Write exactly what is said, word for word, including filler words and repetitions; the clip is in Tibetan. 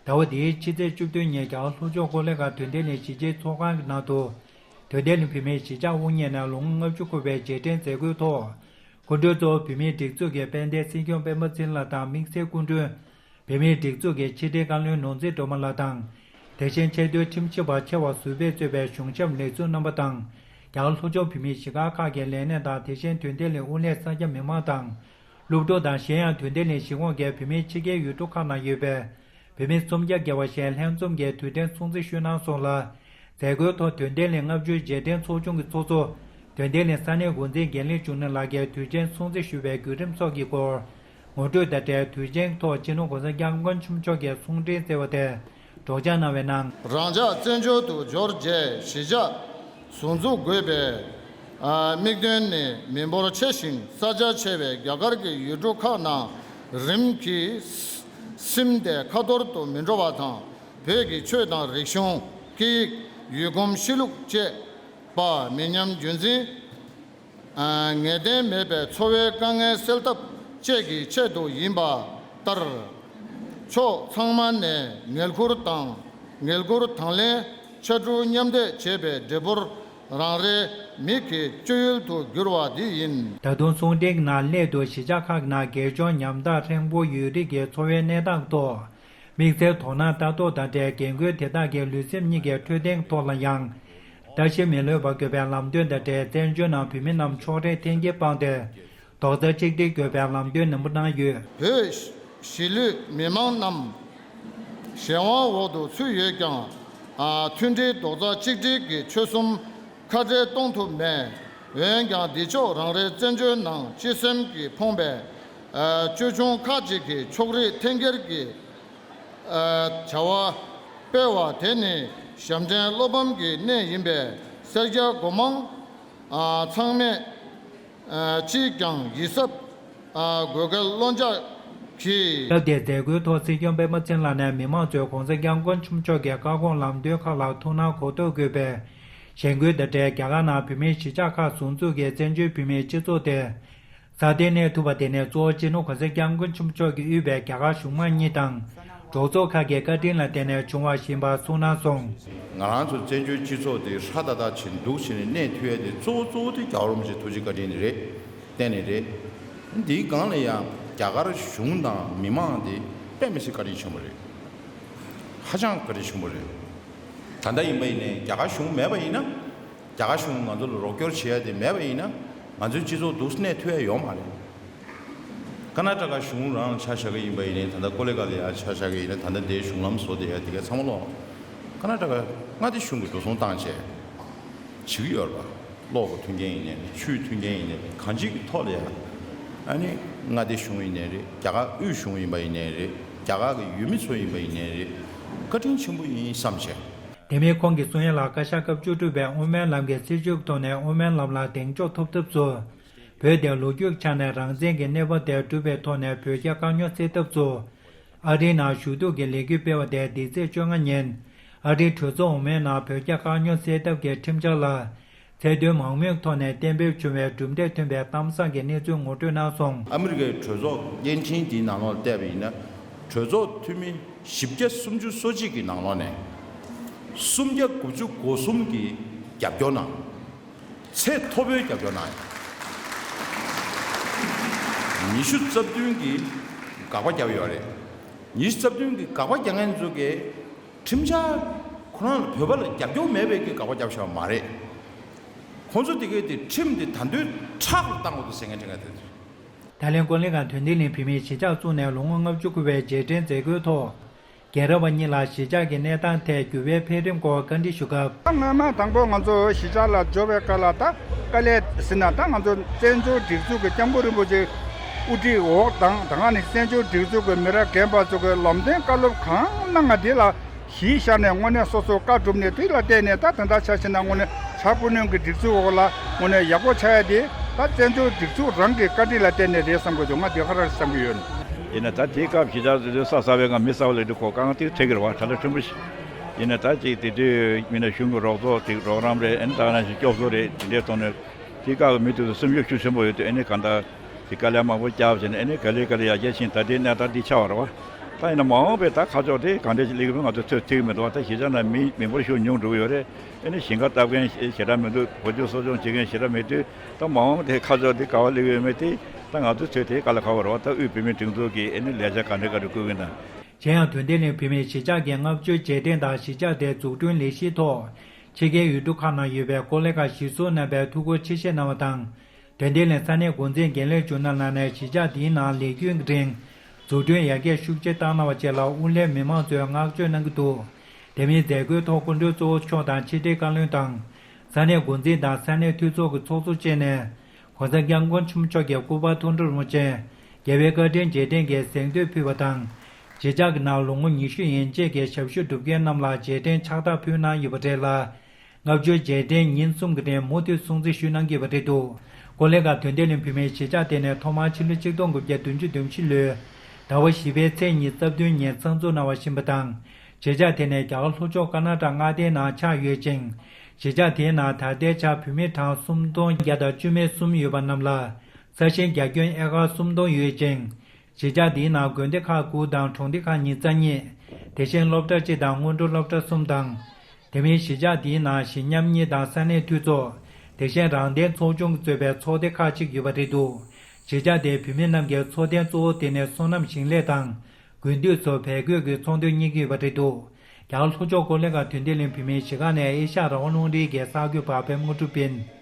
ཟླ་བ་འདིའི་ཕྱི་ཚེས་བཅུ་བདུན་ཉིན་རྒྱ་གར་ལྷོ་ཕྱོགས་ཀོ་ལི་གྷལ་དོན་ལྡན་གླིང་གཞིས་བྱེས་ཚོགས་ཁང་གི་ནང་དུ། དོན་ལྡན་གླིང་བོད་མིའི་གཞིས་ཆགས་དབུ་བརྙེས་ནས་ལོ་ངོ་ལྔ་བཅུ་འཁོར་བའི་རྗེས་དྲན་མཛད་སྒོའི་ཐོག་སྐུ་མགྲོན་གཙོ་བོ་བོད་མིའི་སྒྲིག་འཛུགས་ཀྱི་དཔལ་ལྡན་སྲིད་སྐྱོང་སྤེན་པ་ཚེ་རིང་ལགས་དང་དམིགས་བསལ་སྐུ་མགྲོན། བོད་མིའི་སྒྲིག་འཛུགས་ཀྱི་ཕྱི་དྲིལ་བཀའ་བློན་ནོར་འཛིན་སྒྲོལ་མ་ལགས་དང་། དེ་བཞིན་ཆེས་མཐོའི་ཁྲིམས་ཞིབ་པ་ཆེ་བ་ཟུར་པས་གཙོས་པའི་གཞུང་ཞབས་ལས་ཟུར་རྣམ་པ་དང་། རྒྱ་གར་ལྷོ་ཕྱོགས་བོད་མིའི་གཞིས་སྒར་ཁག་གི་ལས་སྣེ་དང་དེ་བཞིན་དོན་ལྡན་གླིང་དབུ་བརྙེས་ས་སྐྱ་མི་མང་དང་། སློབ་ཕྲུག་དང་གཞན་ཡང་དོན་ལྡན་གླིང་གཞིས་ཁོངས་ཀྱི་བོད་མིའི་ཕྱི་རྒྱལ་ཡུལ་གྲུ་ཁག་ནང་ཡོད་པའི་བོད་མི་སུམ་བརྒྱ་བརྒལ་བ་ཞིག་ལྷན་འཛོམས་ཀྱིས་དུས་དྲན་སྲུང་བརྩི་ཞུས་གནང་སོང་ལ། མཛད་སྒོའི་ཐོག་དོན་ལྡན་གླིང་ལྔ་བཅུའི་རྗེས་དྲན་ཚོགས་ཆུང་གི་ཚོགས་གཙོ་དོན་ལྡན་གླིང་ས་གནས་འགོ་འཛིན་དགེ་ལེགས་འབྱུང་གནས་ལགས་ཀྱིས་དུས་ཆེན་སྲུང་བརྩི་ཞུ་བའི་བརྒྱུད་རིམ་སོགས་ཀྱི་སྐོར། ངོ་སྤྲོད་དང་འབྲེལ་དུས་ཆེན་ཐོག་སྤྱི་ནོར་གོང་ས་སྐྱབས་མགོན་ཆེན་པོ་མཆོག་གིས་གསུང་འཕྲིན་བསྩལ་བ་དེ་སྒྲོག་སྦྱང་གནང་བའི་ནང་། རང་ཅག་བཙན་བྱོལ་དུ་འབྱོར་རྗེས་གཞིས་ཆགས་ཟུར་འཛུགས་དགོས་པའི་དམིགས་དོན་ནི་མི་འབོར་ཆེ་ཞིང་ས་ཆ་ཆེ་བའི་རྒྱ་གར་གྱི་ཡུལ་གྲུ་ཁག་ནང་རིམ་གྱིས་སིམ་སྟེ་ཁ་ཐོར་དུ་མི་འགྲོ་བ་དང་། བོད་ཀྱི་ཆོས་དང་རིག་གཞུང་། སྐད་ཡིག་ཡུལ་གོམས་གཤིས་ལུགས་བཅས་པ་མི་ཉམས་རྒྱུན་འཛིན། ངེས་གཏན་མེད་པའི་འཚོ་བའི་དཀའ་ངལ་སེལ་ཐབས་བཅས་ཀྱི་ཆེད་དུ་ཡིན་པ་ལྟར། ཕྱོགས་ཚང་མ་ནས་ངལ་ཁུར་དང་། ངལ་ཁུར་དང་ལེན། ཕྱར་གྲུ་མཉམ་འདེགས་བྱེད་པའི་འབྲས་བུར་རང་རེའི་མིག་གི་སྤྱོད་ཡུལ་དུ་གྱུར་བ་འདི་ཡིན། ད་དུང་གསུང་འཕྲིན་ནང་སླད་དུ་གཞིས་ཆགས་ཁག་ནང་སྒེར་སྦྱོང་ཉམ་ཐག་ཧྲེང་པོ་ཡོད་རིགས་ཀྱི་འཚོ་བའི་གནས་སྟངས་ཐོག་དམིགས་བསལ་དོ་སྣང་ལྟ་རྟོག་དང་འབྲེལ་རྒན་རྒོན་དེ་དག་གི་ལུས་སེམས་གཉིས་ཀའི་འཕྲོད་བསྟེན་ཐོག་ལ་ཡང་། ལྟ་ཞིབ་མི་ལྷོད་པ་དགོས་པའི་ལམ་སྟོན་དང་འབྲེལ་བཙན་བྱོལ་ནང་བོད་མི་རྣམས་ཕྱོགས་རིས་འཐེན་འཁྱེར་སྤངས་ཏེ། རྡོག་རྩ་གཅིག་སྒྲིལ་དགོས་པའི་ལམ་སྟོན་ནན་པོ་གནང་ཡོད། བོད་གཞིས་ལུས་མི་མང་རྣམས་གཞན་དབང་འོག་ཏུ་ཚུད་ཡོད་ཀྱང་། མཐུན་སྒྲིལ་རྡོག་རྩ་གཅིག་སྒྲིལ་གྱི་ཆོལ་གསུམ་ཁ་བྲལ་གཏོང་ཐུབ་མེད། འོན་ཀྱང་འདི་ཕྱོགས་རང་རེའི་བཙན་བྱོལ་ནང་སྤྱི་སེམས་ཀྱིས་ཕོངས་པའི་ཅོལ་ཆུང་ཁག་ཅིག་གིས་ཕྱོགས་རིས་འཐེན་འཁྱེར་གྱི་བྱ་བ་སྤེལ་བ་དེ་ནི་ཞབས་འདྲེན་བློ་ཕམ་གྱི་གནས་ཡིན་པས་སེར་སྐྱ་སྒོ་མང་ཚང་མས་ཅིས་ཀྱང་ཡིད་གཟབ་དགོས་གལ་བློ་འཇགས་ཀྱིས། སྐབས་དེའི་མཛད་སྒོའི་ཐོག་སྲིད་སྐྱོང་སྤེན་པ་ཚེ་རིང་ལགས་ནས་མི་མང་ཚོས་གོང་ས་སྐྱབས་མགོན་ཆེན་པོ་མཆོག་གི་བཀའ་དགོངས་ལམ་སྟོན་ཁག་ལ་ཐུགས་སྣང་གོ་རྟོགས་དགོས་པའི་གཞེན་སྐུལ་དང་འབྲེལ། རྒྱ་གར་ནང་བོད་མིའི་གཞིས་ཆགས་ཁག་ཟུར་འཛུགས་ཀྱིས་བཙན་བྱོལ་བོད་མིའི་སྤྱི་ཚོགས་དེ་སྲ་བརྟན་གནས་ཐུབ་པ་དེ་ནི་གཙོ་བོ་སྤྱི་ནོར་གོང་ས་སྐྱབས་མགོན་ཆེན་པོ་མཆོག་གིས་དབུས་པའི་རྒྱ་གར་གཞུང་མང་གཉིས་དང་གྲོས་ཚོགས་ཁག་གི་བཀའ་དྲིན་ལ་བརྟེན་ནས་བྱུང་བ་ཡིན་པ་གསུངས་གནང་སོང་། ང་རང་ཚོ་བཙན་བྱོལ་སྤྱི་ཚོགས་འདི་ཧྲ་ཏག་ཏག་བྱས་འདུག་བྱས་ནས་གནས་ཐུབ་ཡ་དེ་གཙོ་བོ་གཙོ་བོ་དེ་རྒྱལ་བ་རིན་པོ་ཆེའི་ཐུགས་རྗེ་བཀའ་དྲིན་དེ་རེད། བརྟེན་ནས་རེད། འདིའི་སྒང་ལ་ཡང་རྒྱ་གར་གཞུང་དང་མི་མང་དེ་དཔེ་མི་སྲིད་བཀའ་དྲིན་ཆེན་པོ་རེད། ཧ་ཅང་བཀའ་དྲིན་ཆེན་པོ་རེད། ད་ལྟ་ཡིན་པ་ཡིན་ནའི་རྒྱ་གར་གཞུང་མེད་པ་ཡིན་ན། རྒྱ་གར་གཞུང་ང་ཚོ་ལ་རོགས་སྐྱོར་བྱེད་ཡ་དེ་མེད་པ་ཡིན་ན། ང་ཚོའི་སྤྱི་ཚོགས་འདུག་གནས་ཐུབ་ཡ་ཡོད་མ་རེད། ཀར་ནཱ་ཊ་ཀ་གཞུང་རང་ཆ་བཞག་གི་ཡིན་པ་ཡིན་ནའི་ད་ལྟ་ཀོ་ལི་གྷལ་ལ་ཡ་ཆ་བཞག་གི་ཡིན་ན་ད་ལྟ་འདིའི་གཞུང་ལམ་བཟོ་བསྡད་ཡ་དེ་ག་ཚང་མ་ལོག་ཀར་ནཱ་ཊ་ཀ་མངའ་སྡེ་གཞུང་གིས་འགྲོ་སོང་བཏང་བྱས་བྱེད་ཀྱི་ཡོད་རེད་པ། གློག་གི་མཐུན་རྐྱེན་ཡིན་ནའི་རེད། ཆུའི་མཐུན་རྐྱེན་ཡིན་ནའི་རེད། གང་ཅིའི་ཐོག་ལ་ཡ་ཨ་ནི་མངའ་སྡེ་གཞུང་ཡིན་ནའི་རེད། རྒྱ་གར་དབུས་གཞུང་ཡིན་པ་ཡིན་ནའི་རེད། རྒྱ་གར་གྱི་ཡུལ་མི་ཚོ་ཡིན་པ་ཡིན་ནའི་རེད། བཀའ་དྲིན་ཆེན་པོ་ཡིན་བསམ་བྱས། དེ་མིན་ཁོང་གིས་གསུང་ཡ་ལ་བཀའ་ཤག་སྐབས་བཅུ་དྲུག་པའི་དབུ་མའི་ལམ་གྱི་སྲིད་བྱུས་ཀྱི་ཐོག་ནས་དབུ་མའི་ལམ་ལ་གདེང་འཇོག་ཐོབ་ཐབས་སུ། བོད་དེ་ལོ་རྒྱུས་ཀྱི་ཆ་ནས་རང་བཙན་གྱི་གནས་བབ་དེ་གྲུབ་པའི་ཐོག་ནས་བོད་རྒྱ་དཀའ་རྙོག་སེལ་ཐབས་སུ། ཨ་རིའི་ནང་ཞུ་གཏུག་གི་ལས་འགུལ་སྤེལ་བ་དེ་འདི་ཚེས་བཅོ་ལྔ་ཉིན། ཨ་རིའི་གྲོས་ཚོགས་འོག་མའི་ནང་བོད་རྒྱ་དཀའ་རྙོག་སེལ་ཐབས་ཀྱི་ཁྲིམས་འཆར་ལ། ཚད་མཐོའི་མང་མོས་ཐོག་ནས་གཏན་འབེབས་བྱུང་བའི་གྲུབ་འབྲས་ཐོན་པའི་གཏམ་བཟང་གི་གནས་ཚུལ་ངོ་སྤྲོད་གནང་སོང་། ཨ་མི་རི་ཀའི་གྲོས་ཚོགས་བརྙན་འཕྲིན་འདིའི་ནང་ལོགས་བལྟས་པ་ཡིན་ན། གྲོས་ཚོགས་འཐུས་མི་བཞི་བརྒྱ་སུམ་ཅུ་སོ་གཅིག་གི་ནང་ལོགས་ནས། སུམ་བརྒྱ་དགུ་བཅུ་གོ་གསུམ་གྱིས་རྒྱབ་སྐྱོར་གནང་། ཚད་མཐོ་པོའི་རྒྱབ་སྐྱོར་གནང་ཡོད། ཉི་ཤུ་རྩ་བདུན་གྱིས་དགག་པ་བརྒྱབ་ཡོད་རེད། ཉི་ཤུ་རྩ་བདུན་གྱིས་དགག་པ་རྒྱག་མཁན་ཚོ་གིས་ཁྲིམས་འཆར་ཁོ་རང་ལ་བོད་པ་ལ་རྒྱབ་སྐྱོར་མེད་པའི་གི་དགག་པ་རྒྱབ་བཞག་པ་མ་རེད། ཁོང་ཚོ་དེ་གས་དེ་ཁྲིམས་དེ་ད་དུང་དྲག་ཏུ་བཏང་དགོས་འདུག་ཟེར་མཁན་དེ་འདྲ་དེ་རེད། ད་ལན་ཀོ་ལི་གྷལ་དོན་ལྡན་གླིང་བོད་མིའི་གཞིས་ཆགས་བཙུགས་ནས་ལོ་ངོ་ལྔ་བཅུ་འཁོར་བའི་རྗེས་དྲན་མཛད་སྒོའི་ཐོག་རྒན་རབས་པ་གཉིས་ལ་གཞིས་ཆགས་ཀྱི་གནས་སྟངས་ཐད་འགྱུར་བའི་འཕེལ་རིམ་སྐོར་བཀའ་འདྲི་ཞུ་སྐབས། སྔོན་མ་དང་པོ་ང་ཚོ་གཞིས་ཆགས་ལ་འབྱོར་བའི་སྐབས་ལ་ད་དཀའ་ལས་ཟེར་ན་ད་ང་ཚོ་བཙན་བྱོལ་སྒྲིག་འཛུགས་ཀྱི་སྐྱབས་མགོན་རིན་པོ་ཆེ་དབུ་ཁྲིད་འོག་དང་ད་ག་ནས་བཙན་བྱོལ་སྒྲིག་འཛུགས་ཀྱི་མི་རབས་རྒན་པ་ཚོ་གི་ལམ་སྟོན་བཀའ་སློབ་གང་གནང་ང་དེ་ལ་གཞི་བཞག་ནས་དངོས་གནས་སོ་སོ་བཀའ་བསྒྲུབས་ནས་དེ་ལ་བརྟེན་ནས་ད་དེ་འདྲ་ཆ་བཞག་ན་དངོས་གནས་བྱ་སྤུ་ནུས་ཀྱི་སྒྲིག་འཛུགས་འོག་ལ་དངོས་གནས་ཡག་པོ་ཆགས་ཡ་དེ་ད་བཙན་བྱོལ་སྒྲིག་འཛུགས་རང་གི་བཀའ་དྲིན་ལ་བརྟེན་ནས་རེད་བསམ་གྱི་འདུག་ང་དེ་ག་རེ་བསམ་གྱི་ཡོད། ཡིན་ན་ད་དེའི་སྐབས་གཞིས་ཆགས་སུ་ས་གསར་པའི་ངང་མི་གསར་པ་ལ་འདི་གོ་སྐབས་དེ་འཕྲད་ཀྱི་རེད་བ། ད་ལྟ་ཕྲན་བུ་ཞིག་ཡིན་ན་ད་ཅིག་དེ་དུས་མི་སྣ་གཞུང་གི་རོགས་ཚོགས་དེ་རོགས་རམ་རེད། ཨ་ནི་ད་ག་ནང་བཞིན་སྐྱོབ་གསོ་རེད། དེ་འདྲའི་ཐོག་ནས་དེའི་སྐབས་མི་དེ་ཚོ་སེམས་ཤུགས་ཤུགས་ཆེན་པོ་ཡོད་དུས་ཨ་ནི་གང་ལྟར་དེ་དཀའ་ལས་མང་པོ་བརྒྱབ་བྱས་ནས་ཨ་ནི་ག་ལེ་ག་ལེ་ཡར་རྒྱས་ཕྱིན། ད་ལྟའི་གནས་སྟངས་འདི་ཆགས་པ་རེད་བ། ད་ཡིན་ན་མ་འོངས་པའི་ད་ཁ་ཕྱོགས་དེ་གང་འདྲ་ཞིག་སླེབས་ཀྱི་མིན་ང་ཚོས་ཚོད་ཐིག་མི་འདུག་ད་གཞིས་ཆགས་ནང་མི་མི་འབོར་ཤུགས་ཉུང་འགྲོ་གི་ཡོད་རེད། ཨེ་ནི་ཞིང་ཁ་བཏབ་མཁན་ཞེ་དྲག་མི་འདུག་བོད་ལྗོངས་གསོ་སྐྱོང་བྱེད་མཁན་ཞེ་དྲག་མེད་དུས་ད་མ་འོངས་པ་དེ་ཁ་ཕྱོགས་དེ་ག་བ་སླེབས་ཡོད་མེད་དེ་ད་ང་ཚོས་ཚོད་ཐིག་དཀའ་ལས་ཁག་པོ་རེད་བ། ད་དབུས་བོད་མིའི་སྒྲིག་འཛུགས་ཀྱིས་ཨེ་ནི་ལས་འཆར་ག་འདྲ་ག་འདྲ་བསྐུལ་གྱི་ཡོད་ན། གཞན་ཡང་དོན་ལྡན་གླིང་བུད་མེད་གཞིས་ཆགས་ཀྱི་ལྔ་བཅུ་རྗེས་དྲན་དང་གཞིས་ཆགས་དེའི་འཛུགས་སྐྲུན་ལས་གཞིའི་ཐོག་ཕྱི་རྒྱལ་ཡུལ་གྲུ་ཁག་ནང་ཡོད་པའི་ཀོ་ལི་གྷལ་གཞིས་ཟུར་རྣམ་པས་ཐུགས་ཁུར་ཆེ་བཞེས་གནང་བ་དང་། དོན་ལྡན་གླིང་ས་གནས་འགོ་འཛིན་རྒན་ལགས་བྱུང་གནང་གནང་ནས་གཞིས་ཆགས་འདིའི་ནང་ལས་རྒྱུན་གྱི་རིང་འཛུགས་སྐྲུན་ཡར་རྒྱས་ཤུགས་ཆེ་བཏང་གནང་བ་བཅས་ལ་དབུ་མའི་མི་མང་ཚོས་བསྔགས་བརྗོད་གནང་གི་འདུག་དེ་མིན་མཛད་སྒོའི་ཐོག་སྐུ་མགྲོན་གཙོ་བོ་མཆོག་དང་ཕྱི་དྲིལ་བཀའ་བློན་དང་། ས་གནས་འགོ་འཛིན་དང་ས་གནས་འཐུས་ཚོགས་ཀྱི་ཚོགས་གཙོ་བཅས་ནས། ༸གོང་ས་༸སྐྱབས་མགོན་ཆེན་པོ་མཆོག་གི་སྐུ་པར་མཐོང་གྲོལ་རིན་པོ་ཆེ། རྒྱལ་བའི་བཀའ་དྲིན་རྗེས་དྲན་གྱི་གཟེངས་བསྟོད་ཕུལ་བ་དང་། གཞིས་ཆགས་ཀྱི་ནང་ལོ་ངོ་ཉི་ཤུ་ཡན་ཆད་ཀྱི་ཞབས་ཞུ་སྒྲུབ་མཁན་རྣམས་ལ་རྗེས་དྲན་ཕྱག་རྟགས་ཕུལ་གནང་ཡོད་པ་རེད་ལ། ལྔ་བཅུའི་རྗེས་དྲན་ཉིན་གསུམ་གྱི་རིང་མུ་མཐུད་སྲུང་བརྩི་ཞུས་གནང་གི་ཡོད་པ་རེད་འདུག་ཀོ་ལི་གྷལ་དོན་ལྡན་གླིང་བུད་མེད་གཞིས་ཆགས་དེ་ནི་ཐོག་མར་ཕྱི་ལོ་ཆིག་སྟོང་དགུ་བརྒྱ་བདུན་ཅུ་དོན་བཞི་ལོའི་ཟླ་བ་བཞི་པའི་ཚེས་གཉིས་རྩ་བདུན་ཉིན་གསར་འཛུགས་གནང་བ་ཡིན་པ་དང་། གཞིས་ཆགས་དེ་ནི་རྒྱ་གར་ལྷོ་ཕྱོགས་ཀར་ན་ཊ་ཀ་མངའ་སྡེའི་ནང་ཆགས་ཡོད་ཅིང་། གཞིས་ཆགས་དེའི་ནང་ད་ལྟའི་ཆར་བོད་མི་གྲངས་སུམ་སྟོང་བརྒྱ་དང་བཅུ་མེད་གསུམ་ཡོད་པ་རྣམས་ལ་ས་ཞིང་རྒྱ་ཁྱོན་ཨེ་ཀར་སུམ་སྟོང་ཡོད་ཅིང་། གཞིས་ཆགས་འདིའི་ནང་དགོན་སྡེ་ཁག་དགུ་དང་གྲོང་སྡེ་ཁག་ཉིས་རྩ་གཉིས། དེ་བཞིན་སློབ་གྲྭ་གཅིག་དང་སྔོན་འགྲོ་སློབ་གྲྭ་གསུམ་དང་། དེ་མིན་གཞིས་ཆགས་འདིའི་ནང་གཞིས་མཉམ་གཉིས་དང་ས་གནས་འཐུས་ཚོགས། དེ་བཞིན་རང་བདེན་ཚོགས་ཆུང་གིས་གཙོས་པའི་ཚོགས་སྡེ་ཁག་ཅིག་ཡོད་པ་རེད་འདུག་གཞིས་ཆགས་དེའི་བུད་མེད་རྣམས་ཀྱི་འཚོ་རྟེན་གཙོ་བོ་དེ་ནི་སོ་ནམ་ཞིང་ལས་དང་། དགུན་དུས་སུ་བལ་གོས་ཀྱི་ཚོང་དོན་གཉེར་གྱི་ཡོད་པ་རེད་འདུག་རྒྱ་གར་ལྷོ་ཕྱོགས་ཀོ་ལི་གྷལ་དོན་ལྡན་གླིང་བུད་མེད་གཞིས་ཁང་ནས་ཨེ་ཤ་ཡ་རང་དབང་རླུང་འཕྲིན་གྱི་གསར་འགོད་པ་པད་མ་དངོས་གྲུབ་ཡིན།